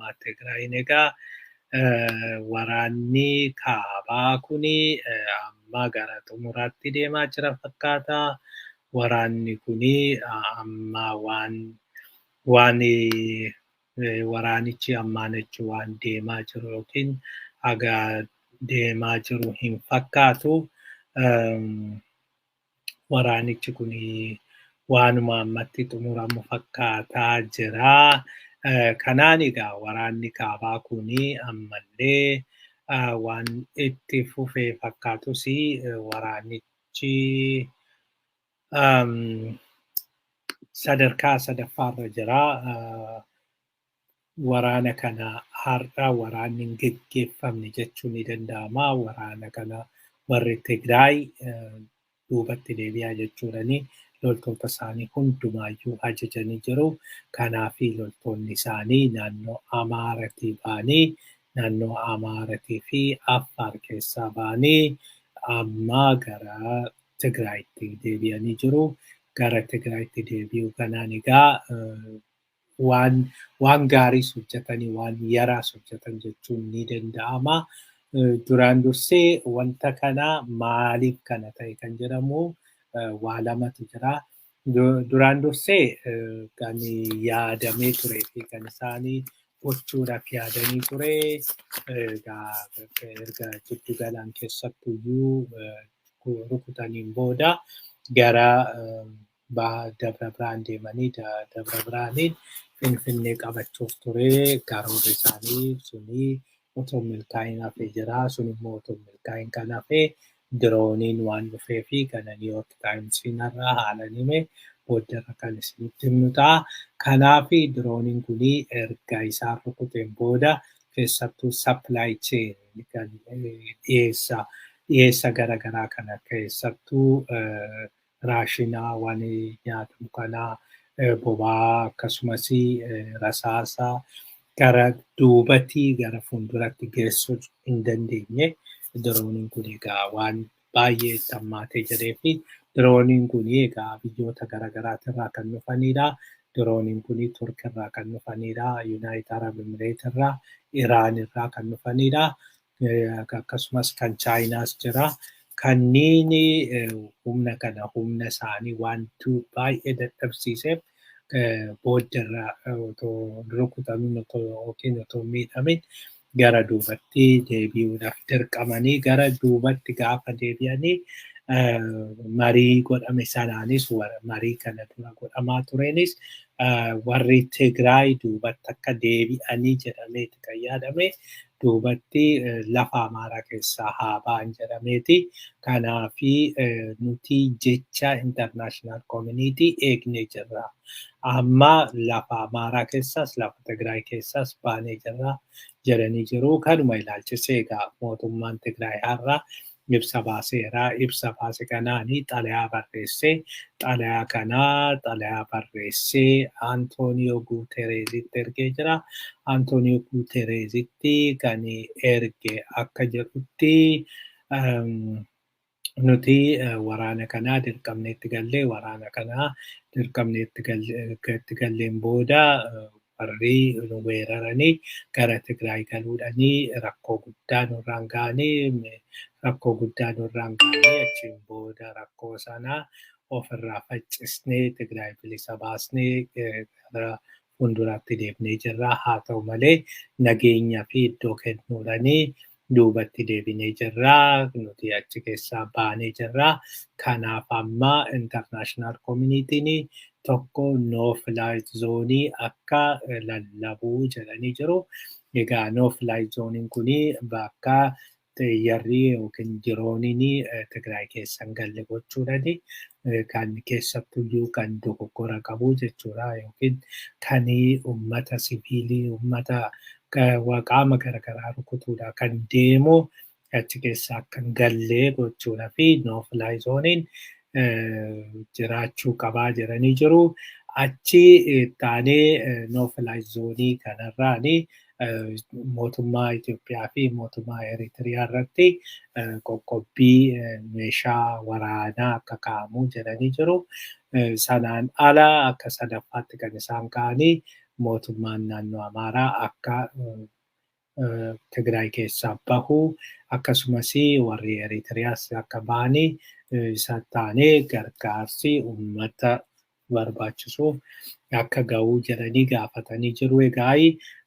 Mootummaa Tigraayin egaa waraanni kaabaa kuni amma gara xumuraatti deemaa jira fakkaata. Waraanni kuni amma waan waraanichi ammaan achi waan deemaa jiru yookiin haga deemaa jiru hin fakkaatu. Waraanichi kun waanuma ammatti xumuramu fakkaataa jira. Kanaan egaa waraanni kaabaa kun ammallee waan itti fufee fakkaatus, waraanichi sadarkaa sadaffaarra jira. Waraana kana har'a waraanni hin geggeeffamne jechuun ni danda'ama. Waraana kana warri Tigraay duubatti deebi'aa jechuudhani loltoota isaanii hundumaayyuu ajajanii jiru. Kanaaf loltoonni isaanii naannoo Amaaratii ba'anii, naannoo Amaaratii fi Affaar keessaa ba'anii amma gara Tigraayitti deebi'anii jiru. Gara Tigraayitti deebi'uu kanaan egaa waan gaariis hojjetanii waan yaraas hojjetan jechuun ni danda'ama. Duraan dursee wanta kana maaliif kana ta'e kan jedhamu waa lamatu jira. Duraan dursee kan yaadamee turee fi kan isaanii gochuudhaaf yaadanii ture egaa erga jiddu galaan keessattuyyuu rukutaniin booda gara Dabra Birhaan deemanii Dabra Birhaaniin Finfinnee qabachuuf ture. Karoorri isaanii suni otoo milkaa'in hafee jira. Sun immoo otoo milkaa'in kan hafe dirooniin waan dhufee fi kana New York Timesiin irraa haalan hime, booddarra kan isinitti himnu ta'a. Kanaaf dirooniin kun erga isaan rukuteen booda keessattuu supply chain kan dhiyeessa garaagaraa kana, keessattuu raashinaa waan nyaatamu kanaa, boba'aa, akkasumas rasaasa gara duubatti gara fuulduratti geessuu hin dandeenye. Dirooniin kun egaa waan baay'ee itti hammaatee jedhee fi dirooniin kun egaa biyyoota garaagaraatirraa kan dhufanidha. Dirooniin kun Turkirraa kan dhufanidha. United Arab Emirates irraa, Iraan irraa kan dhufanidha. Akkasumas kan Chaayinaas jira. Kanneen humna kana humna isaanii waan baay'ee dadhabsiiseef booddarra otoo rukutamin otoo yookiin otoo miidhamin gara duubatti deebi'uudhaaf dirqamanii, gara duubatti gaafa deebi'anii marii godhame sanaanis, marii kana dura godhamaa tureenis, warri Tigraay duubatti akka deebi'anii jedhameeti kan yaadame, duubatti lafa Amaaraa keessaa haa ba'an jedhameeti. Kanaafi nuti jecha international community eegnee jirra. Amma lafa Amaaraa keessaas lafa Tigraay keessaas baanee jirra jedhanii jiru. Kanuma ilaalchisee egaa mootummaan Tigraay har'a ibsa baaseera. Ibsa baase kanaani xalayaa barreessee, xalayaa kanaa xalayaa barreessee Antooniyoo Guutereezitti ergee jira. Antooniyoo Guutereezitti kan erge akka jedhutti, nuti waraana kanaa dirqamnee itti gallee, waraana kanaa dirqamnee itti galleen booda warri nu weeraranii gara Tigraay galuudhanii rakkoo guddaa nurraan ga'anii, rakkoo guddaa nurraan ga'anii, achiin booda rakkoo sana ofirraa faccisnee Tigraay bilisa baasnee gara fuulduraatti deemnee jirra. Haa ta'u malee nageenyaa fi iddoo kennuudhanii duubatti deebinee jirra. Nuti achi keessaa baanee jirra. Kanaaf amma international communityn tokko no fly zone akka lallabuu jedhanii jiru. Egaa no fly zoneiin kuni bakka xiyyaarri yookiin dirooniin Tigraay keessa hin galle gochuudhaani kan keessattuyyuu kan dogoggora qabu jechuudha, yookiin kan uummata siviilii, uummata qaama garaagaraa rukutuudha kan deemu achi keessa akka hin galle gochuudha fi no fly zoneiin jiraachuu qabaa jedhanii jiru. Achi taanee no fly zone kanarraani mootummaa Itoophiyaa fi mootummaa Eritiriyaa irratti qoqqobbii meeshaa waraanaa akka kaa'amu jedhanii jiru. Sanaan ala akka sadaffaatti kan isaan ka'anii Mootummaan naannoo Amaaraa akka Tigraay keessaa bahu, akkasumas warri Eritiriyaas akka bahanii isa taanee gargaarsi uummata barbaachisuuf akka gahuu jedhanii gaafatanii jiru. Egaa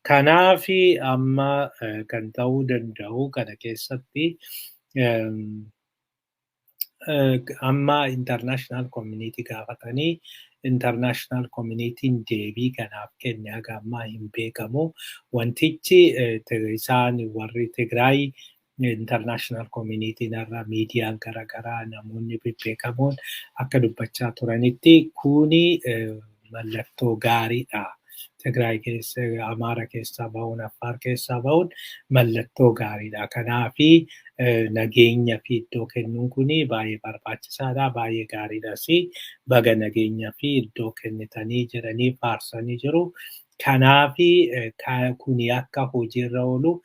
kanaaf amma kan ta'uu danda'u kana keessatti amma international community gaafatanii, international communityn deebii kanaaf kenne haga ammaa hin beekamu. Wantichi isaan warri Tigraay international communityn irra miidiyaan garaagaraa namoonni bebbeekamoon akka dubbachaa turanitti kuni mallattoo gaariidha. Tigraay keessa, Amaara keessaa bahuun, Affaar keessaa bahuun mallattoo gaariidha. Kanaafi nageenya fi iddoo kennuun kuni baay'ee barbaachisaadha. Baay'ee gaariidhas. Baga nageenya fi iddoo kennitanii jedhanii faarsanii jiru. Kanaafi kuni akka hojiirra oolu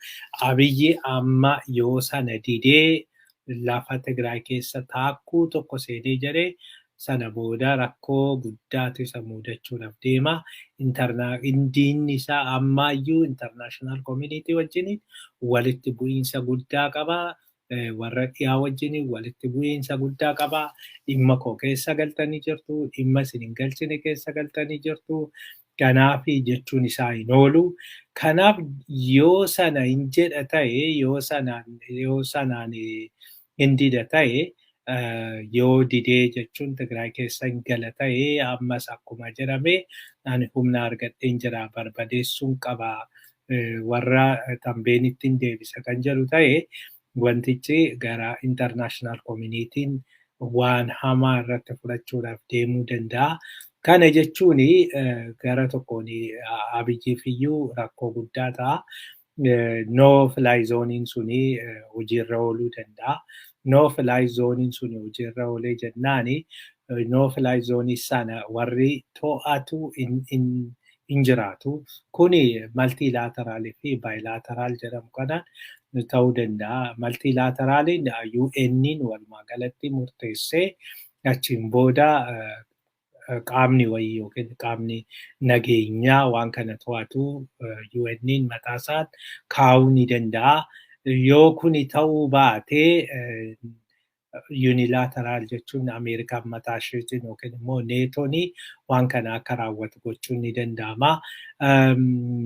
Abiyyi amma yoo sana didee lafa Tigraay keessa taakkuu tokko seenee jedhee, sana booda rakkoo guddaatu isa mudachuudhaaf deema. Indiinni isaa ammaayyuu international community wajjin walitti bu'iinsa guddaa qaba. Warra dhiyaa wajjin walitti bu'iinsa guddaa qaba. Dhimma koo keessa galtanii jirtu, dhimma isin hin galchine keessa galtanii jirtu. Kanaaf jechuun isaa hin oolu. Kanaaf yoo sana hin jedha ta'e, yoo sanaan hin dida ta'e, yoo didee jechuun Tigraay keessa hin gala ta'e, ammas akkuma jedhame ani humna argadheen jira, barbadeessuun qaba, warra Tambeenitti hin deebisa kan jedhu ta'e, wantichi gara international communityn waan hamaa irratti fudhachuudhaaf deemuu danda'a. Kana jechuun gara tokkoon Abiyyiif iyyuu rakkoo guddaa ta'a. No fly zoneiin suni hojiirra ooluu danda'a. No fly zoneiin suni hojiirra oolee jennaani no fly zoneii sana warri to'atu hin jiraatu. Kuni multilateralii fi bilateral jedhamu kanaan ta'uu danda'a. Multilateraliin UN'n walumaa galatti murteessee achiin booda qaamni wayii yookiin qaamni nageenyaa waan kana to'atu UN'n mataa isaan kaa'uu ni danda'a. Yoo kuni ta'uu baatee, unilateral jechuun Ameerikaan mataa isheetiin yookiin immoo NATOn waan kana akka raawwatu gochuun ni danda'ama.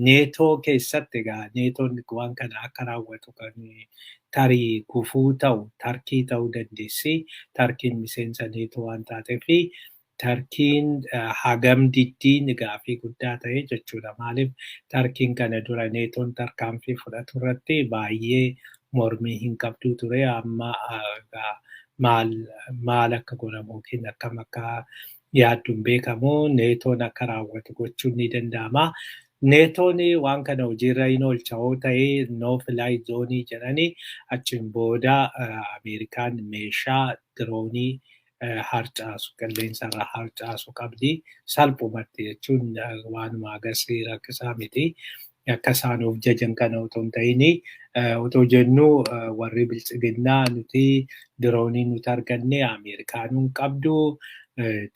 NATO keessatti egaa NATOn waan kana akka raawwatu kan tarii gufuu ta'u Tarkii ta'uu dandeessi. Tarkiin miseensa NATO waan taateef Tarkiin hagam diddiin gaaffii guddaa ta'e jechuudha. Maaliif, Tarkiin kana dura NATOn tarkaanfii fudhatu irratti baay'ee mormii hin qabdu ture. Amma maal maal akka godhamu yookiin akkam akka yaaddu hin beekamu. NATOn akka raawwatu gochuun ni danda'ama. NATOn waan kana hojiirra hin oolcha yoo ta'e, no fly zoneii jedhanii, achiin booda Ameerikaan meeshaa diroonii harcaasu, qilleensarra harcaasu qabdi. Salphumatti jechuun waanuma agarsiisa rakkisaa miti. Akka isaan of jajan kana otoo hin ta'in, otoo jennu warri biltsiginnaa nuti diroonii nuti arganne Ameerikaanuu hin qabdu.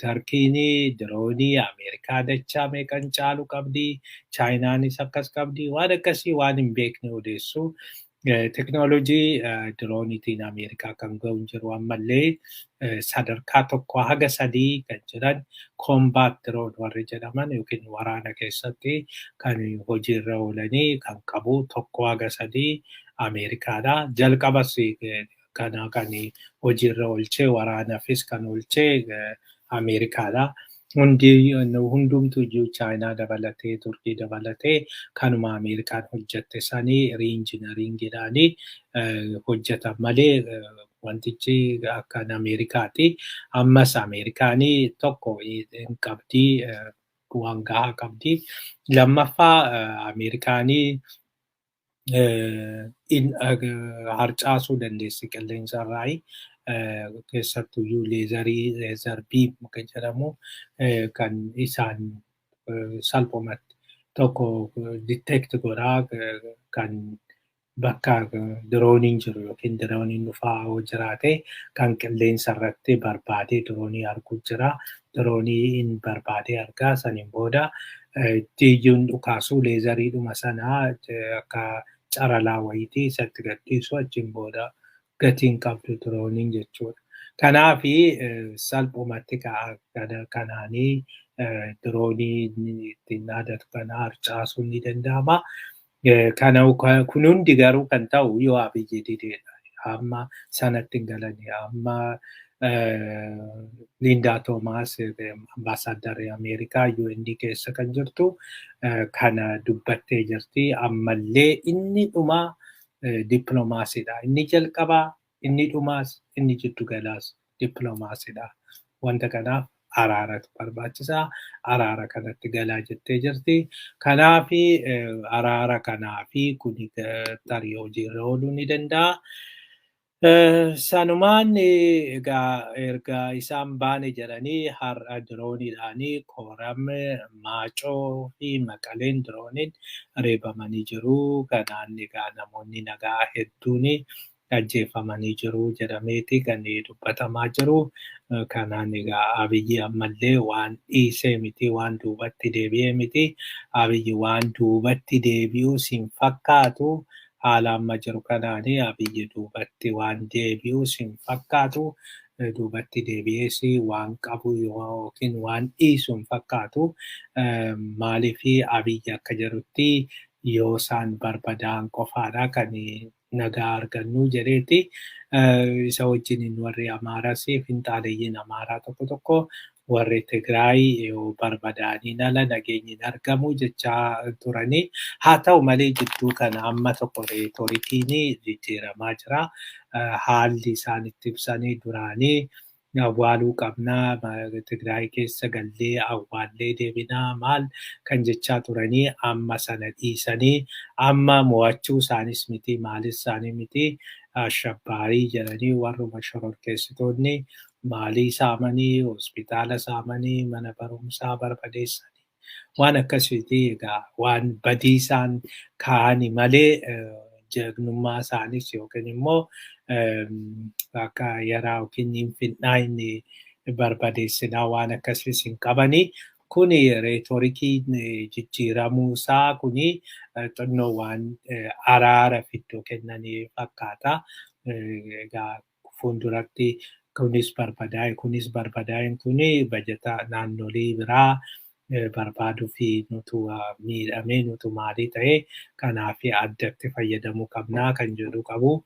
Tarkiin diroonii Ameerikaa dachaa meeqan caalu qabdi. Chaayinaanis akkas qabdi. Waan akkasii waan hin beekne odeessu. Teknoolojii dirooniitiin Ameerikaa kan ga'u hin jiru ammallee. Sadarkaa 1 haga 3 kan jiran combat drone warri jedhaman yookiin waraana keessatti kan hojiirra oolanii kan qabu 1 haga 3 Ameerikaadha. Jalqabas kana kan hojiirra oolchee waraanaafis kan oolchee Ameerikaadha. Hundi hundumtuu iyyuu Chaayinaa dabalatee, Turkii dabalatee kanuma Ameerikaan hojjette sanii reengineeringiidhaanii hojjetan malee wantichi akka Ameerikaati. Ammas Ameerikaanii tokko hin qabdi, waan gahaa qabdi. Lammaffaa, Ameerikaanii harcaasuu dandeessi qilleensarraayi. Keessattuyyuu laserii, laser beam kan jedhamu kan isaan salphumatti tokko detect godhaa kan bakka dirooniin jiru yookiin dirooniin dhufaa yoo jiraate kan qilleensa irratti barbaadee diroonii arguu jira. Diroonii hin barbaadee argaa, saniin booda Iyyuun dhukaasuu leezariidhuma sanaa akka caralaa wayiitii isatti gadhiisu, achiin booda gatiin qabdu dirooniin jechuudha. Kanaafi salphumatti kanaanii diroonii ittiin dhaadatu kana harcaasuun ni danda'ama. Kana kun hundi garuu kan ta'u yoo Abiyyi dideedha. Amma sanatti hin galani. Amma Lindaa Toomaas, ambaasaaddarri Ameerikaa UN keessa kan jirtu, kana dubbattee jirti. Ammallee inni dhumaa dippiloomaasiidha. Inni jalqabaa, inni dhumaas, inni jiddu galaas dippiloomaasiidha. Wanta kanaaf araaratu barbaachisaa. Araara kanatti galaa jettee jirti. Kanaafi araara kanaafi kuni tarii hojiirra ooluu ni danda'a. Sanumaan egaa erga isaan baane jedhanii har'a dirooniidhaanii Kooram, Maacoo fi Maqaleen dirooniin reebamanii jiru. Kanaan egaa namoonni nagaa hedduun ajjeefamanii jiru jedhameeti kan dubbatamaa jiru. Kanaan egaa Abiyyi ammallee waan dhiisee miti, waan duubatti deebi'ee miti. Abiyyi waan duubatti deebi'uus hin fakkaatu. Haala amma jiru kanaanii Abiyyi duubatti waan deebi'uus hin fakkaatu. Duubatti deebi'ees waan qabu yookiin waan dhiisu hin fakkaatu. Maaliif Abiyyi akka jirutti yoo isaan barbadaa'an qofaadha kan nagaa argannu jedheeti. Isa wajjiniin warri Amaaraas, finxaaleyyiin Amaaraa tokko tokko, warri Tigraay yoo barbadaa'aniin ala nageenyi hin argamu jechaa turanii. Haa ta'u malee jidduu kana amma tokko reetorikiin jijjiiramaa jira. Haalli isaan itti ibsanii duraanii awwaaluu qabnaa, Tigraay keessa gallee awwaallee deebinaa maal kan jechaa turanii, amma sana dhiisanii amma mo'achuu isaanis miti, maalis isaanii miti, ashabbaarii jedhanii warruma shororkeessitoonni maalii saamanii, hospitaala saamanii, mana barumsaa barbadeessanii waan akkasiiti. Egaa waan badii isaan kaa'ani malee jagnummaa isaanis yookiin immoo akka yaraa yookiin hin finnaa inni barbadeessinaa waan akkasiis hin qabanii. Kuni reetorikiin jijjiiramuu isaa kuni xinnoo waan araara fiddoo kennanii fakkaata. Egaa fuulduratti kunis barbadaa'e, kunis barbadaa'een, kuni bajata naannolee biraa barbaaduu fi nutu miidhamee, nutu maalii ta'e, kanaaf addatti fayyadamuu qabnaa kan jedhu qabu.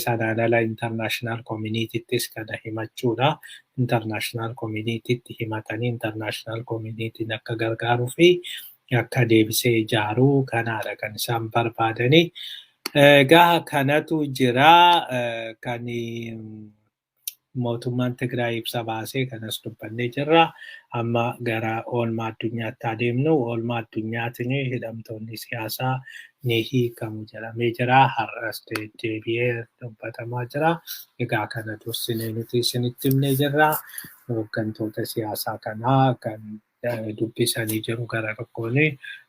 Sanaan ala international communityttis kana himachuudha. International communitytti himatanii international communityn akka gargaaruu fi akka deebisee ijaaruu kanaadha kan isaan barbaadanii. Egaa kanatu jira. Kan mootummaan Tigraay ibsa baasee kanas dubbannee jirra. Amma gara oolmaa addunyaatti adeemnu. Oolmaa addunyaatiin hidhamtoonni siyaasaa ni hiikamu jedhamee jira. Har'as deebi'ee dubbatamaa jira. Egaa kana dursinee nuti isinitti himnee jirra. Hooggantoota siyaasaa kanaa kan dubbisanii jiru, gara tokkoon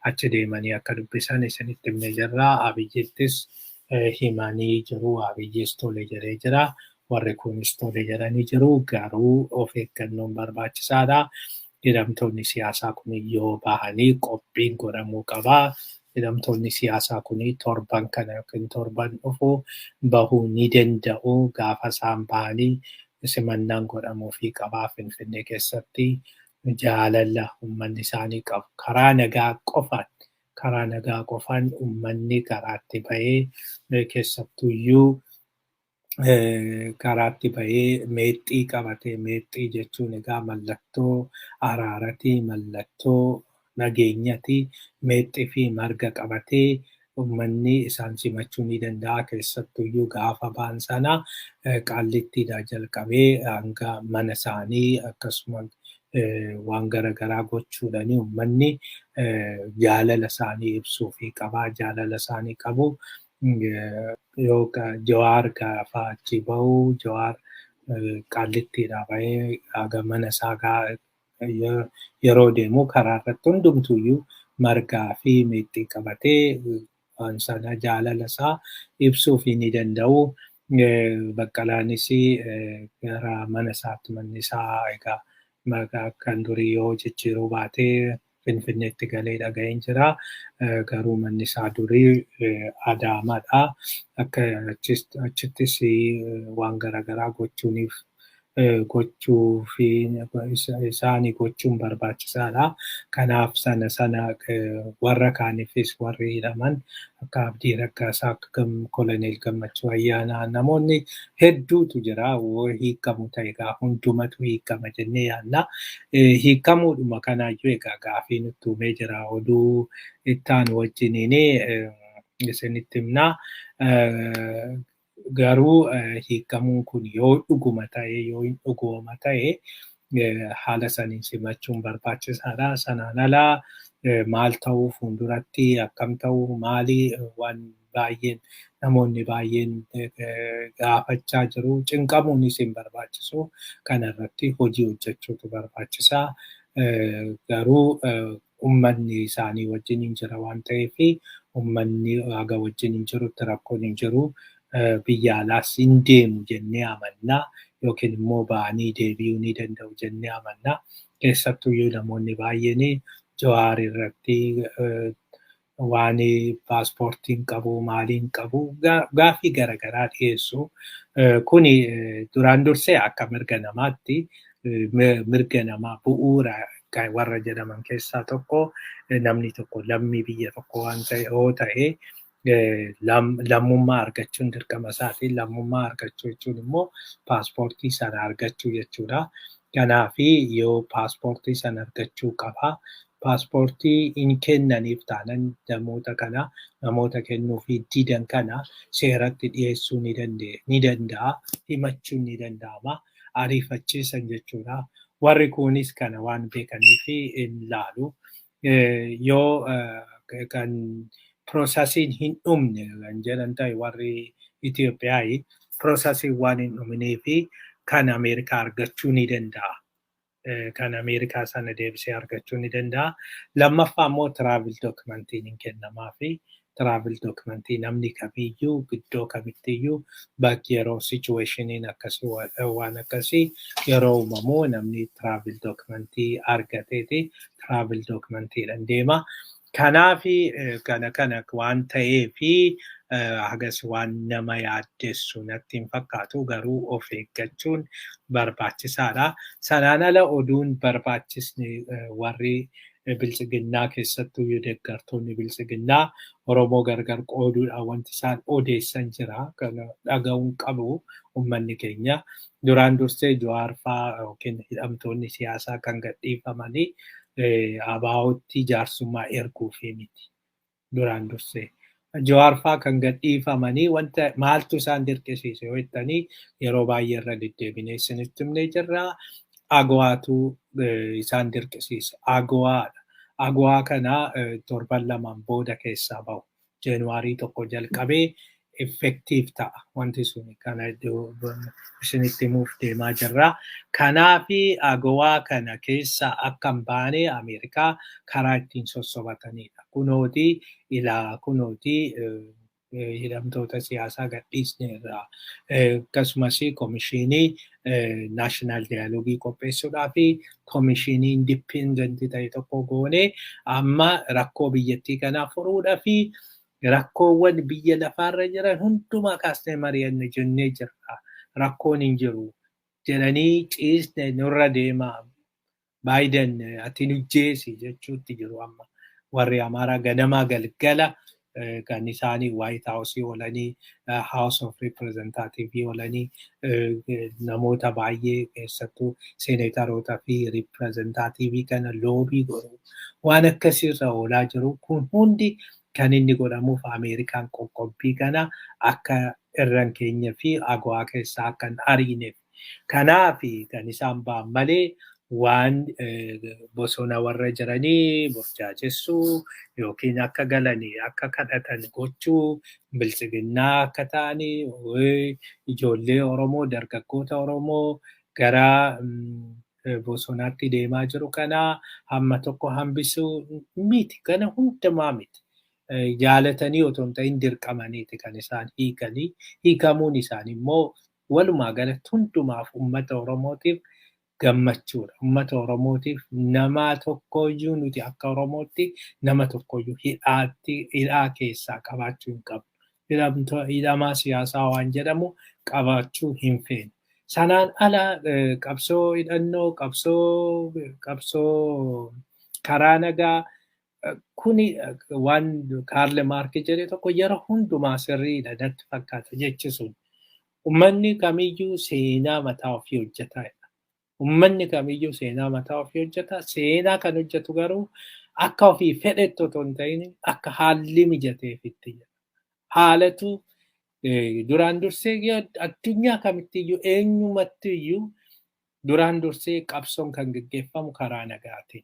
achi deemanii akka dubbisan isinitti himnee jirra. Abiyyittis himanii jiru. Abiyyis tole jedhee jira. Warri kunis tole jedhanii jiru. Garuu of eeggannoon barbaachisaadha. Hidhamtoonni siyaasaa kun yoo bahanii qophiin godhamuu qaba. Hidhamtoonni siyaasaa kun torban kana yookiin torban dhufu bahuu ni danda'u. Gaafa isaan bahanii simannaan godhamuufii qabaa Finfinnee keessatti, jaalala uummanni isaanii qabu. Karaa nagaa qofaan, karaa nagaa qofaan uummanni karaatti bahee, keessattuyyuu karaatti bahee meexxii qabatee, meexxii jechuun egaa mallattoo araaratii, mallattoo nageenyati, meexxii fi marga qabatee uummanni isaan simachuu ni danda'a. Keessattuyyuu gaafa ba'an sana Qaallittiidhaa jalqabee hanga mana isaanii akkasuma waan garaagaraa gochuudhaan uummanni jaalala isaanii ibsuu fi qabaa jaalala isaanii qabu. Yoo Jawaar gaafa achi bahu, Jawaar Qaallittiidhaa bahee haga mana isaa yeroo deemu karaa irratti hundumtuyyuu margaa fi meexxii qabatee waan sana jaalala isaa ibsuufii ni danda'u. Baqqalaanis gara mana isaatti, manni isaa egaa kan durii yoo jijjiiruu baatee Finfinneetti galee dhaga'een jira. Garuu manni isaa durii Adaamaadha. Akka achittis waan garaagaraa gochuuniif gochuu fi isaanii gochuun barbaachisaadha. Kanaaf sana sana warra kaaniifis warri hidhaman akka Abdii Raggaasaa, akka Koloneel Gammachuu Ayyaanaa namoonni hedduutu jira. Yoo hiikamu ta'e egaa hundumatu hiikama jennee yaadna. Hiikamuudhuma kanaayyuu egaa gaafii nutti uumee jira. Oduu itti aanu wajjiniin isinitti himna. Garuu hiikamuun kun yoo dhuguma ta'e, yoo hin dhugooma ta'e, haala saniin simachuun barbaachisaadha. Sanaan alaa maal ta'uu fuulduratti, akkam ta'uu, maali waan baay'een namoonni baay'een gaafachaa jiru. Cinqamuunis hin barbaachisu. Kana irratti hojii hojjechuutu barbaachisaa. Garuu uummanni isaanii wajjin hin jira waan ta'eef, uummanni haga wajjin hin jirutti rakkoon hin jiru. Biyya alaas hin deemu jennee amanna yookiin immoo ba'anii deebi'uu ni danda'u jennee amanna. Keessattuyyuu namoonni baay'een Jawaar irratti waan paaspoortiin qabu, maaliin qabu, gaaffii garaagaraa dhiyeessu. Kuni duraan dursee akka mirga namaatti, mirga namaa bu'uura warra jedhaman keessaa tokko, namni tokko lammii biyya tokko waan ta'e yoo ta'e lammummaa argachuun dirqama isaati. Lammummaa argachuu jechuun immoo paaspoortii sana argachuu jechuudha. Kanaafi yoo paaspoortii sana argachuu qaba. Paaspoortii hin kennaniif taanan, namoota kana, namoota kennuufii didan kana seeratti dhiyeessuu ni danda'a. Himachuun ni danda'ama. Ariifachiisan jechuudha. Warri kunis kana waan beekaniif hin laalu. Yoo kan processiin hin dhumne kan jedhan ta'e, warri Itoophiyaa processiin waan hin dhuminee fi kan Ameerikaa argachuu ni danda'a. Kan Ameerikaa sana deebisee argachuu ni danda'a. Lammaffaa immoo travel documentiin hin kennamaa fi travel documentii namni kamiyyuu iddoo kamittiyyuu bakki yeroo situationiin akkasii, waan akkasii yeroo uumamu, namni travel documentii argateeti travel documentiidhaan deema. Kanaafi kana kana waan ta'eefi hagas waan nama yaaddessu natti hin fakkaatu, garuu of eeggachuun barbaachisaadha. Sanaan ala oduun barbaachisni warri biltsiginnaa, keessattuu deeggartoonni biltsiginnaa, Oromoo gargar qooduudhaan wanti isaan odeessan jira. Kana dhaga'uun qabu uummanni keenya. Duraan dursee Jawaar fa'aa yookiin hidhamtoonni siyaasaa kan gadhiifamanii ABO'tti jaarsummaa erguufi miti. Duraan dursee. Jawaar fa'aa kan gadhiifamanii wanta maaltu isaan dirqisiise yoo jettanii, yeroo baay'ee irra deddeebinee isinitti himnee jirra. AGOAtu isaan dirqisiise. AGOAdha. AGOA kana torban 2n booda keessaa bahu. January 1 jalqabee effective ta'a wanti suni, kana isinitti himuuf deemaa jirra. Kanaafi AGOA kana keessa akka hin baane Ameerikaa karaa ittiin sossobatanidha. Kunooti ilaa, kunooti hidhamtoota siyaasaa gadhiisneerra. Akkasumas komishinii national dialogue qopheessuudhaa fi komishinii independentii ta'e tokko goonee amma rakkoo biyyattii kanaa furuudhaa fi rakkoowwan biyya lafaarra jiran hundumaa kaasnee mari'anne jennee jirra. Rakkoon hin jiru jedhanii ciisne nurra deemaa. Baayiden ati nu jeesi jechuutti jiru amma. Warri Amaaraa ganamaa galgala kan isaanii White House oolanii, House of Representative oolanii, namoota baay'ee keessattuu seeneetaroota fi representative kana lobby godhu. Waan akkasiirra oolaa jiru. Kun hundi kan inni godhamuuf Ameerikaan qoqqobbii kana akka irran keenya fi AGOA keessaa akka hin ariineef. Kanaaf kan isaan ba'an malee waan bosona warra jiranii burjaajessuu yookiin akka galanii akka kadhatan gochuu, biltsiginnaa akka ta'anii ijoollee Oromoo, dargaggoota Oromoo gara bosonaatti deemaa jiru kana hamma tokko hambisuu miti. Kana hundumaa miti. Jaalatanii otoo hin ta'in dirqamaniiti kan isaan hiikanii. Hiikamuun isaanii immoo walumaa galatti hundumaaf uummata Oromootiif Gammachuudha. Uummata Oromootiif nama tokkoyyuu nuti akka Oromootti nama tokkoyyuu hidhaatti hidhaa keessaa qabaachuu hin qabnu. Hidhamaa siyaasaa waan jedhamu qabaachuu hin feenu. Sanaan ala qabsoo hidhannoo, qabsoo karaa nagaa kuni waan Kaarle Maarki jedhe tokko yeroo hundumaa sirriidha natti fakkaata jechi sun. Uummanni kamiyyuu seenaa mataa ofii hojjetaa. Uummanni kamiyyuu seenaa mataa ofii hojjeta. Seenaa kan hojjetu garuu akka ofii fedhetti otoo hin ta'in akka haalli mijateefitti jedha. Haalatu duraan dursee addunyaa kamittiyyuu eenyumattiyyuu duraan dursee qabsoon kan gaggeeffamu karaa nagaatiin.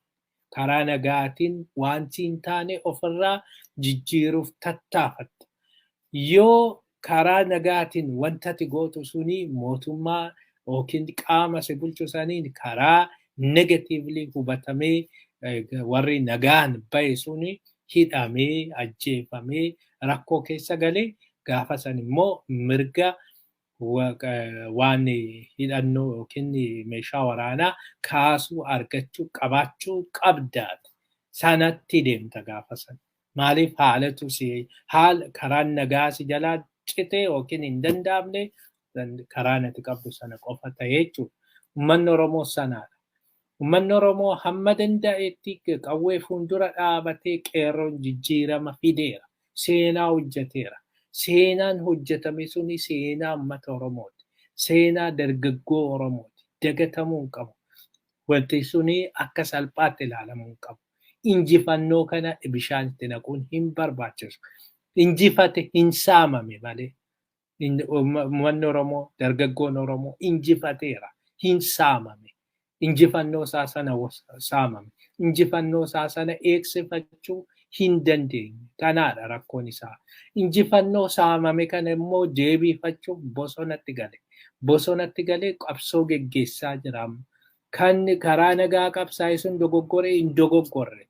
Karaa nagaatiin wanti hin taane ofirraa jijjiiruuf tattaafatta. Yoo karaa nagaatiin wanta ati gootu suni mootummaa yookiin qaama si bulchu saniin karaa negatively hubatamee, warri nagaan bahe suni hidhamee, ajjeefamee, rakkoo keessa galee, gaafa san immoo mirga waan hidhannoo yookiin meeshaa waraanaa kaasuu argachuu qabaachuu qabdaati. Sanatti deemta gaafa sana. Maaliif haalatu si haala karaan nagaa si jalaa citee yookiin hin danda'amne, karaa ati qabdu sana qofa ta'e jechuudha. Uummanni Oromoo sanaadha. Uummanni Oromoo hamma danda'etti qawwee fuuldura dhaabatee qeerroon jijjiirama fideera. Seenaa hojjeteera. Seenaan hojjetame suni seenaa uummata Oromooti. Seenaa dargaggoo Oromooti. Dagatamuu hin qabu. Wanti suni akka salphaatti ilaalamuu hin qabu. Injifannoo kana bishaan itti naquun hin barbaachisu. Injifate hin saamame malee. Uummanni Oromoo, dargaggoon Oromoo injifateera. Hin saamame. Injifannoo isaa sana saamame. Injifannoo isaa sana eegsifachuu hin dandeenye. Kanaadha rakkoon isaa. Injifannoo saamame kana immoo deebifachuuf bosonatti gale. Bosonatti galee qabsoo geggeessaa jira. Kan karaa nagaa qabsaa'e sun dogoggoree hin dogoggorre.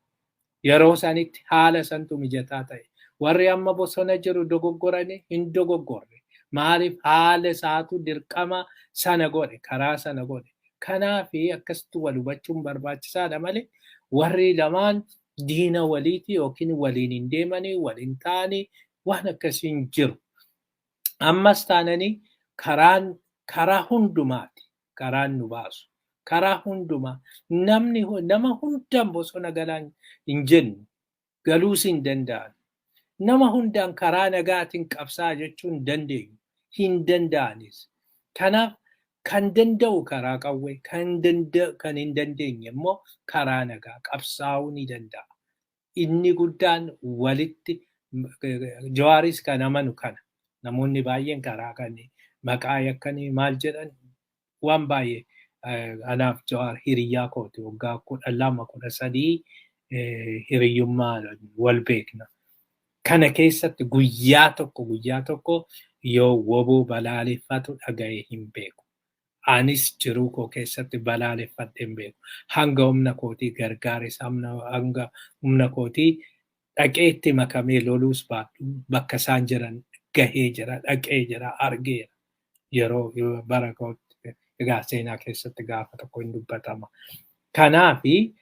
Yeroo sanitti haala santu mijataa ta'e. Warri amma bosona jiru dogoggoranii hin dogoggorre. Maaliif haala isaatu dirqama sana godhe, karaa sana godhe. Kanaafi akkasitti wal hubachuun barbaachisaadha malee warri lamaan diina waliiti yookiin waliin hin deemanii, waliin ta'anii waan akkasii hin jiru. Ammas taananii karaan karaa hundumaati. Karaan nu baasu. Karaa hundumaa namni nama hundaan bosona galaan hin jennu, galuus hin danda'an. Nama hundaan karaa nagaatiin qabsaa jechuu hin dandeenyu. Hin danda'anis. Kanaaf kan danda'u karaa qawwee, kan hin dandeenye immoo karaa nagaa qabsaa'uu ni danda'a. Inni guddaan walitti Jawaaris kan amanu kana. Namoonni baay'een karaa kan maqaa yakkanii maal jedhan waan baay'ee. Anaaf Jawaar hiriyyaa kooti, waggaa 12, 13 hiriyyummaa wal beekna. Kana keessatti guyyaa tokko yoo WBO balaaleffatu dhaga'ee hin beeku. Anis jiruu koo keessatti balaaleffadhee hin beeku. Hanga humna kootii gargaares, hanga humna kootii dhaqee itti makamee loluus baadhu, bakka isaan jiran gahee jira, dhaqee jira, argeera. Yeroo bara kootti egaa seenaa keessatti gaafa tokko hin dubbatama. Kanaafi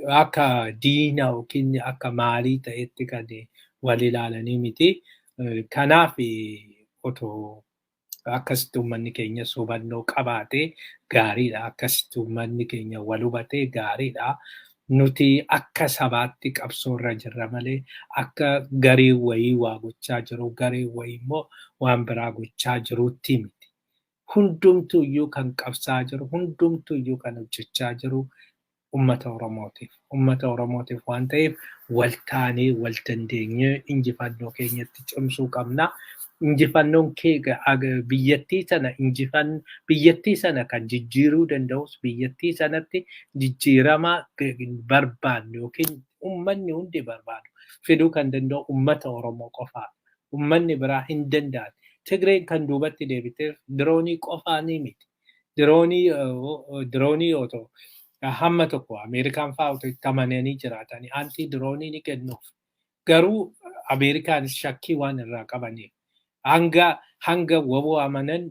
akka diina yookiin akka maalii ta'etti kan wal ilaalanii miti. Kanaaf otoo akkasitti uummanni keenyas hubannoo qabaatee gaariidha. Akkasitti uummanni keenya wal hubatee gaariidha. Nuti akka sabaatti qabsoorra jirra malee akka garee wayii waa gochaa jiru, garee wayii immoo waan biraa gochaa jirutti miti. Hundumtuyyuu kan qabsaa jiru, hundumtuyyuu kan hojjechaa jiru uummata Oromootiif. Uummata Oromootiif waan ta'eef wal taanee wal dandeenyee injifannoo keenyatti cimsuu qabna. Injifannoon kee biyyattii sana biyyattii sana kan jijjiiruu danda'us, biyyattii sanatti jijjiirama barbaannu yookiin uummanni hundi barbaadu fiduu kan danda'u uummata Oromoo qofaadha. Uummanni biraa hin danda'an. Tigreen kan duubatti deebiteef diroonii qofaanii miti. Diroonii otoo hamma tokko Ameerikaan fa'aa otoo itti amananii jiraatanii anti diroonii ni kennuuf. Garuu Ameerikaanis shakkii waan irraa qabaniif hanga WBO amanan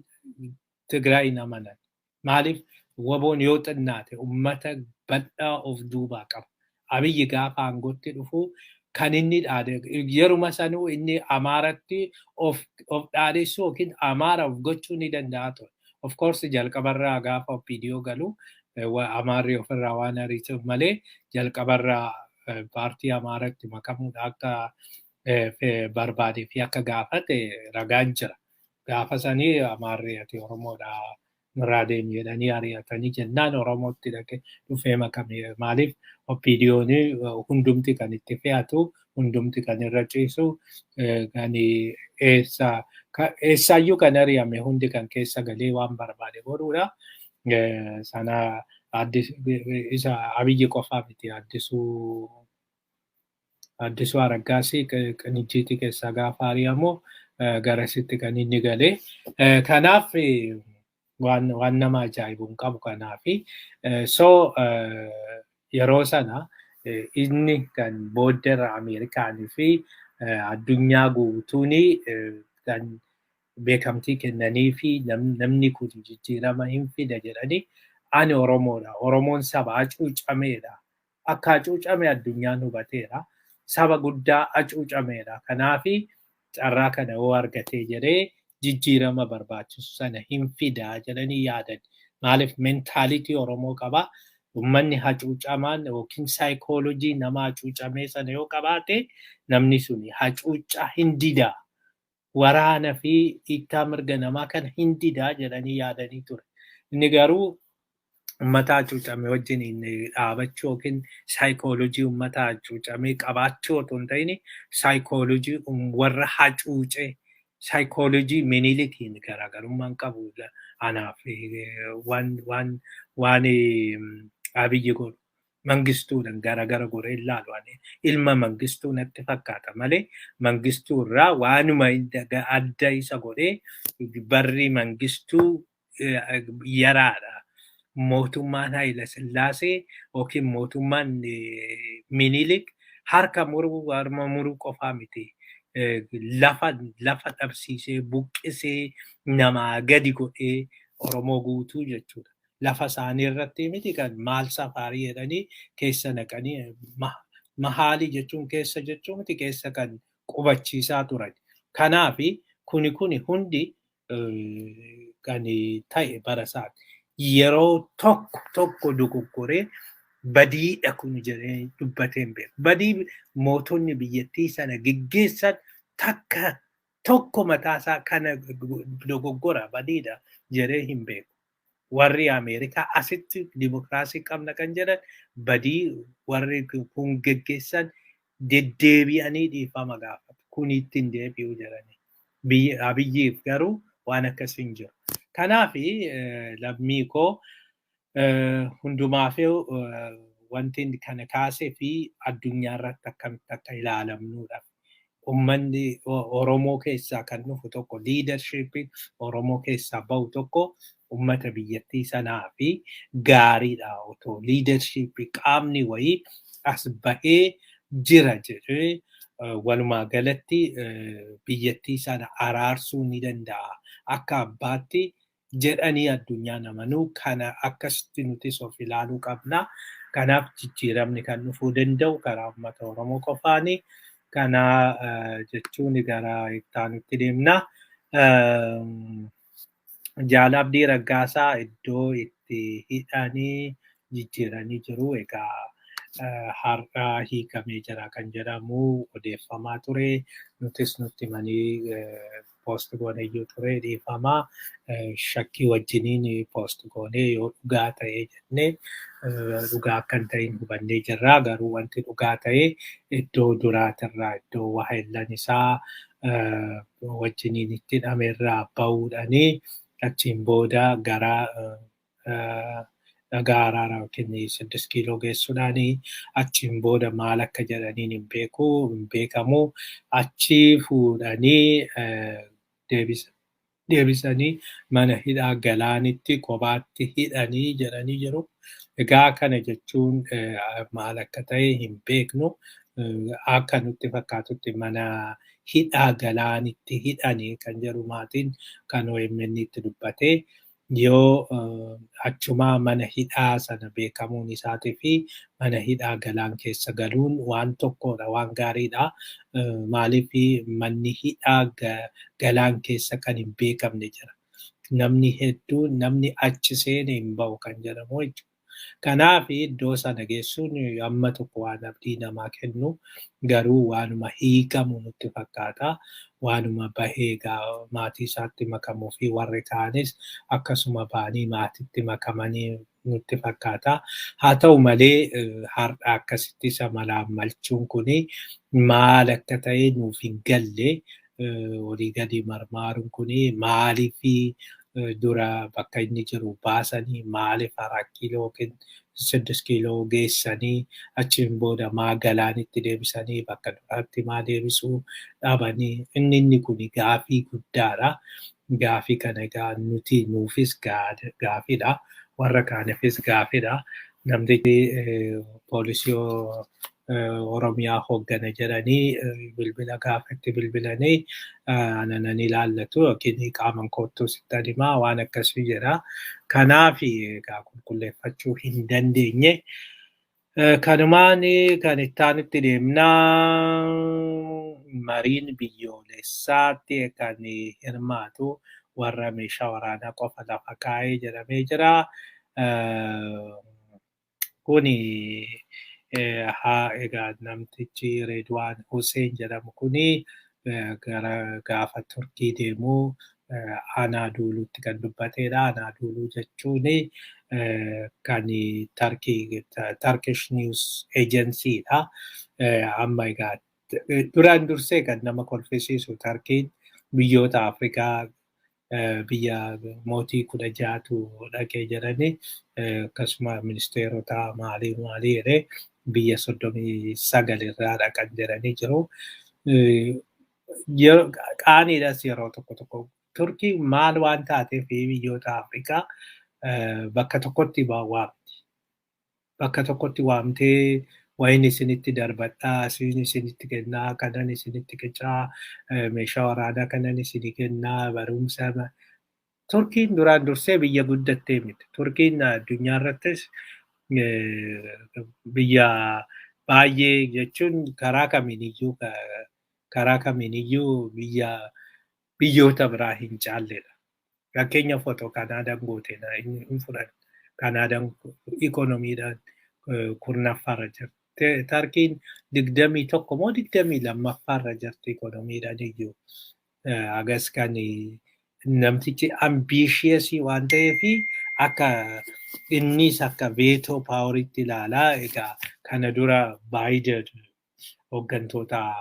Tigraay hin amanan. Maaliif Waboon yoo xinnaate uummata bal'aa of duubaa qaba. Abiyyi gaafa aangootti dhufu kan inni dhaade yeruma sanuu inni Amaaratti of dhaadessuu yookiin Amaara of gochuu ni danda'a ture. Of course jalqabarraa gaafa OPDO galu Amaarri ofirraa waan ariituuf malee jalqabarraa paartii Amaaratti makamuudha akka barbaadee fi akka gaafate ragaan jira. Gaafa sanii Amaarri ati Oromoodha nurraa deemi jedhanii ari'atanii jennaan Oromootti dhaqee dhufee makame. Maaliif OPDO'n hundumti kan itti fe'atu, hundumti kan irra ciisu, kan eessaayyuu kan ari'ame hundi kan keessa galee waan barbaade godhuudha. Sana isa Abiyyi qofaa miti Addisuu Araggaasii Qinijjiitii keessaa gaafa ari'amu garasitti kan inni galee. Kanaaf waan nama ajaa'ibu hin qabu kanaafi. So yeroo sana inni kan booddeerra Ameerikaanii fi addunyaa guutuun kan beekamtii kennanii fi namni kun jijjiirama hin fida jedhanii ani Oromoodha. Oromoon saba hacuucameedha. Akka hacuucame addunyaan hubateera. Saba guddaa hacuucameedha. Kanaafi carraa kana yoo argatee jedhee jijjiirama barbaachisu sana hin fidaa jedhanii yaadan. Maaliif mentality Oromoo qaba. Uummanni hacuucamaan yookiin saayikoolojii nama hacuucamee sana yoo qabaate namni suni hacuucaa hin didaa. Waraana fi hiikkaa mirga namaa kana hin didaa jedhanii yaadanii ture. Inni garuu uummata hacuucame wajjin dhaabachuu yookiin saayikoolojii uummata hacuucamee qabaachuu otoo hin ta'in saayikoolojii warra hacuucee saayikoolojii Minilikiin garaagarummaan qabu anaaf waan Abiyyi godhu. Mangistuudhaan garagara godhee ilaalu. Ilma Mangistuu natti fakkaata malee Mangistuu irraa waanuma adda isa godhee barri Mangistuu yaraadha. Mootummaan Haayila Sillaasee yookiin mootummaan Minilik harka muruu harma muruu qofaa miti. Lafa dhabsiisee buqqisee namaa gadi godhee Oromoo guutuu jechuudha. Lafa isaanii irratti miti kan maal safaarii jedhanii keessa naqanii mahaalii jechuun keessa jechuun miti keessa kan qubachiisaa turan. Kanaafi kuni hundi kan ta'e bara isaati. Yeroo tokko tokko dogoggoree badiidha kun jedhee dubbatee hin beeku. Badii mootonni biyyattii sana geggeessan takka tokko mataasaa kana dogoggora badiidha jedhee hin beeku. Warri Ameerikaa asitti dimokiraasii qabna kan jedhan badii warri kun geggeessan deddeebi'anii dhiifama gaafatu. Kun ittiin deebi'u jedhanii. Abiyyiif garuu waan akkasii hin jiru. Kanaaf lammii koo hundumaaf wanti kana kaasee fi addunyaa irratti akkamitti akka ilaalamnuudhaaf. Uummanni Oromoo keessaa kan dhufu tokko leadershipiin Oromoo keessaa bahu tokko uummata biyyattii sanaa fi gaariidha otoo leadershipii qaamni wayii as bahee jira jedhee walumaa galatti biyyattii sana araarsuu ni danda'a. Akka abbaatti jedhanii addunyaan amanuu kana akkasitti nutis of ilaaluu qabna. Kanaaf jijjiiramni kan dhufuu danda'u karaa uummata Oromoo qofaani. Kana jechuun gara itti deemna. Jaal Abdii Raggaasaa iddoo itti hidhanii jijjiiranii jiru. Egaa har'a hiikamee jira kan jedhamu odeeffamaa ture. Nutis nutti himanii post gooneyyuu ture dhiifamaa. Shakkii wajjiniin post goonee yoo dhugaa ta'ee jennee dhugaa akka hin ta'in hubannee jirra. Garuu wanti dhugaa ta'e iddoo duraatirraa iddoo waahillan isaa wajjiniin itti hidhamerraa bahuudhaanii achiin booda gara dhagaa araaraa yookiin 6 kiiloo geessuudhaanii achiin booda maal akka jedhaniin hin beeku hin beekamu achi fuudhanii deebisanii mana hidhaa Galaanitti kophaatti hidhanii jedhanii jiru. Egaa kana jechuun maal akka ta'e hin beeknu. Akka nutti fakkaatutti mana hidhaa Galaanitti hidhanii kan jedhu maatiin kan OMN itti dubbatee. Yoo achumaa mana hidhaa sana beekamuun isaatii fi mana hidhaa Galaan keessa galuun waan tokkodha, waan gaariidha. Maaliif manni hidhaa Galaan keessa kan hin beekamne jira. Namni hedduun namni achi seene hin bahu kan jedhamu jechuudha. Kanaaf iddoo sana geessuun amma tokko waan abdii namaa kennu, garuu waanuma hiikamu nutti fakkaata. Waanuma bahee maatii isaatti makamuu fi warri kaanis akkasuma bahanii maatiitti makamanii nutti fakkaata. Haa ta'u malee, har'a akkasitti isa malaammalchuun kuni maal akka ta'e nuuf hin galle. Olii gadi marmaaruun kuni maaliif dura bakka inni jiru baasanii, maaliif 4 kiiloo yookiin 6 kiiloo geessanii, achiin booda maa Galaanitti deebisanii, bakka duraatti maa deebisuu dhabanii? Inni kun gaafii guddaadha. Gaafii kana egaa nuti nuufis gaafiidha. Warra kaaniifis gaafiidha. Namtichi poolisii Oromiyaa hooggana jedhanii bilbila gaafa itti bilbilanii, "Ana nan ilaallatu yookiin qaaman kottuu sittan himaa," waan akkasii jedha. Kanaaf egaa qulqulleeffachuu hin dandeenye. Kanumaan kan itti aanutti deemnaa. Mariin biyyoolessaatti kan hirmaatu warra meeshaa waraanaa qofa lafa kaa'ee jedhamee jira. Kuni haa egaa namtichi Reedwaan Hussein jedhamu kuni gara gaafa Turkii deemuu Anaaduulutti kan dubbatedha. Anaaduuluu jechuun kan Turkii, Turkish News Agency dha. Amma egaa duraan dursee kan nama kolfisiisu, Turkiin biyyoota Afrikaa biyya mootii 16tu dhaqee jedhanii, akkasuma ministeerota maalii maalii jedhee biyya 39 irraa dhaqan jedhanii jiru. Qaaniidhas yeroo tokko tokko. Turkiin maal waan taateef biyyoota Afrikaa bakka tokkotti waamti? Bakka tokkotti waamtee wayin isinitti darbadhaa, isin isinitti kennaa, kanan isinitti qicaa, meeshaa waraanaa kanan isinii kennaa, barumsa. Turkiin duraan dursee biyya guddattee miti. Turkiin addunyaa irrattis biyya baay'ee jechuun karaa kamiiniyyuu biyya biyyoota biraa hin caalledha. Fakkeenya foto Kanaadaan goote hin fudhan. Kanaadaan ikoonomiidhaan 10ffaarra jirti. Tarkiin 21 moo 22ffaarra jirti ikoonomiidhaan iyyuu. Agas kan namtichi ambitious waan ta'eef akka innis akka veto poweritti ilaalaa. Egaa kana dura Baayiden hooggantoota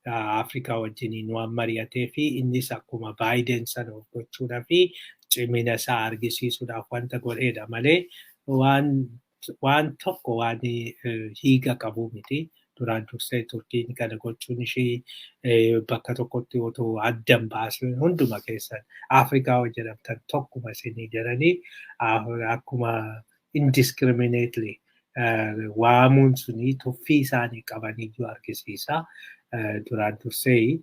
Afrikaa wajjiniin waan mari'atee fi innis akkuma Baayiden sana of gochuudhaa fi cimina isaa argisiisuudhaaf wanta godheedha malee waan tokko waan hiika qabu miti. Duraan dursee Turkiin kana gochuun ishii bakka tokkotti otoo addan baasin hunduma keessan Afrikaa jedhamtan tokkuma isinii jedhanii akkuma indiscriminately waamuun suni tuffii isaanii qabaniyyuu argisiisa. Duraan dursee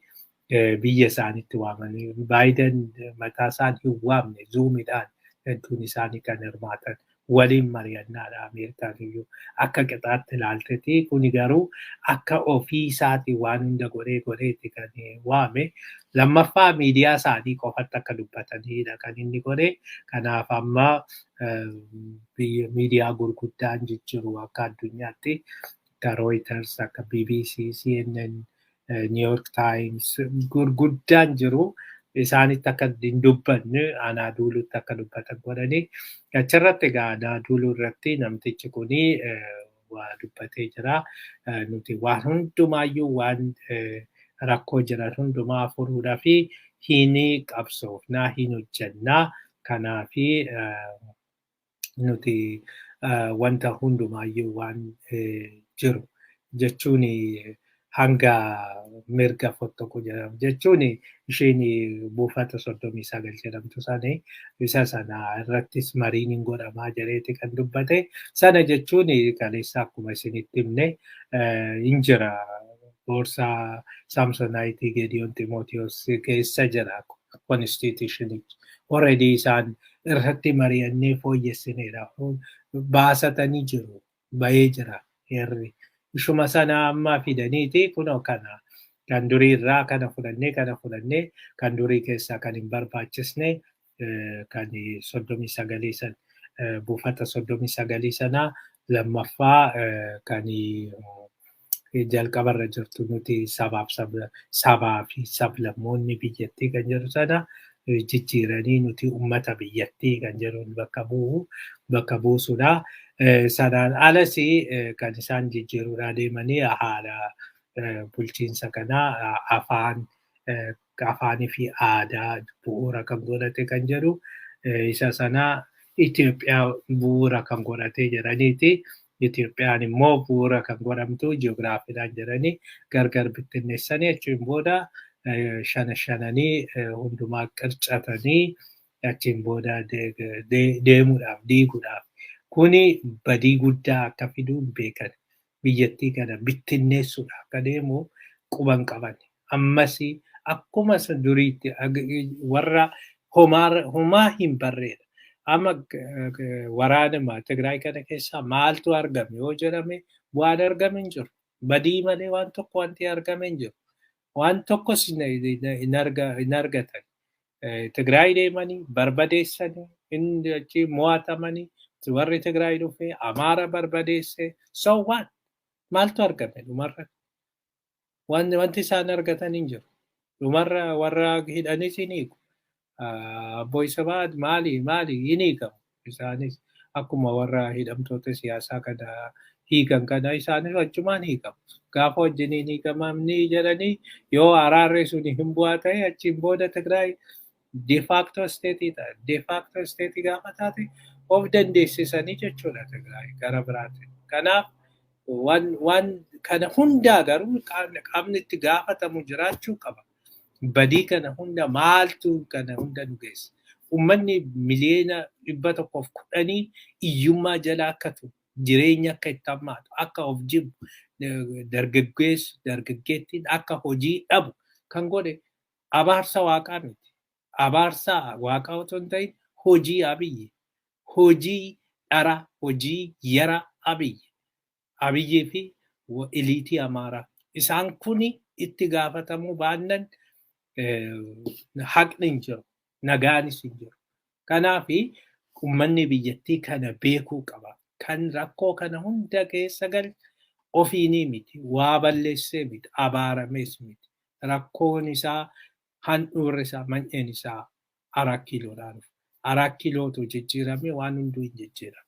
biyya isaaniitti waamanii, Baayiden mataa isaan hin waamne, Zoomiidhaan hedduun isaanii kan hirmaatan waliin mari'annaadha. Ameerikaan iyyuu akka qixaatti ilaalteeti. Kuni garuu akka ofii isaatii waan hunda godhee godheeti kan waame. Lammaffaa, miidiyaa isaanii qofatti akka dubbatanidha kan inni godhe. Kanaaf amma miidiyaa gurguddaan jijjiru akka addunyaatti, akka Reuters, akka BBC, CNN, New York Times gurguddaan jiru. Isaanitti akka hin dubbanne Anaaduulutti akka dubbatan godhanii. Achirratti egaa Anaaduuluu irratti namtichi kuni waa dubbatee jira. Nuti waan hundumaayyuu, waan rakkoo jiran hundumaa furuudhaa fi hin qabsoofnaa, hin hojjannaa. Kanaafi nuti wanta hundumaayyuu waan jiru jechuun hanga mirga fottoqu jedhamu jechuun isheen buufata 39 jedhamtu sani isa sana irrattis mariin hin godhamaa jedheeti kan dubbate. Sana jechuun kaleessa akkuma isinitti himne hin jira, boorsaa Samsonite Gedion Timotiyoos keessa jira constitutionichi. Already isaan Irratti mari'annee fooyyessineedha. Baasatanii jiru. Bahee jira heerri. Ishuma sana amma fidaniiti kunoo kana. Kan durii irraa kana fudhannee, kana fudhannee, kan durii keessaa kan hin barbaachisne, kan 39 san, buufata 39 sanaa lammaffaa, kan jalqabarra jirtu, nuti sabaaf sabaa fi sablammoonni biyyattii kan jedhu sana jijjiiranii nuti ummata biyyattii kan jedhu bakka bu'u bakka buusudha. Sanaan alas kan isaan jijjiiruudhaa deemanii haala bulchiinsa kanaa, afaan afaanii fi aadaa bu'uura kan godhate kan jedhu isa sana Itoophiyaa bu'uura kan godhate jedhaniiti. Itoophiyaan immoo bu'uura kan godhamtu ji'oogiraafiidhaan jedhanii gargar bittinneessanii, achiin booda shana shananii hundumaa qircatanii achiin booda deemuudhaaf, diiguudhaaf. Kuni badii guddaa akka fiduu hin beekan. Biyyattii kana bittinneessuudhaaf akka deemu quban qaban. Ammas akkuma isa duriitti warra homaa hin barreedha. Amma waraanuma Tigraay kana keessaa maaltu argame yoo jedhame, waan argame hin jiru. Badii malee waan tokko wanti argame hin jiru. Waan tokkos hin argatan. Tigraay deemanii barbadeessanii, inni achi mo'atamanii, warri Tigraay dhufee Amaara barbadeesse, so what? Maaltu argame dhumarra? Wanti isaan argatan hin jiru. Dhumarra warra hidhanis hin hiiku. Abbooy Sabaad maali maali hin hiikamu. Isaanis akkuma warra hidhamtoota siyaasaa kana hiikan kana isaanis achumaan hiikamu. Gaafa wajjiniin hiikamamni jedhanii yoo araarri sun hin bu'aa ta'e, achiin booda Tigraay de facto state ta'a. De facto state gaafa taate of dandeessisanii jechuudha Tigraay gara biraatiin. Kanaaf waan kana hundaa garuu qaamni itti gaafatamu jiraachuu qaba. Badii kana hunda maaltu kana hunda nu geessa? Uummanni 110,000,000 hiyyummaa jala akka turu, jireenya akka itti hammaatu, akka of jibbu, dargaggeessu, dargaggeettiin akka hojii dhabu kan godhe abaarsa waaqaa miti. Abaarsa waaqaa otoo hin ta'in hojii Abiyyi. Hojii dhara, hojii yara Abiyyi. Abiyyii fi eliitii Amaaraa. Isaan kuni itti gaafatamuu baannan haqni hin jiru. Nagaanis hin jiru. Kanaaf uummanni biyyattii kana beekuu qaba. Kan rakkoo kana hunda keessa gal ofiinii miti, waa balleessee miti, abaaramees miti. Rakkoon isaa, handhuurri isaa, manyeen isaa Arat Kiiloodhaan dhufa. Arat Kiilootu jijjiirame waan hunduu hin jijjiirame.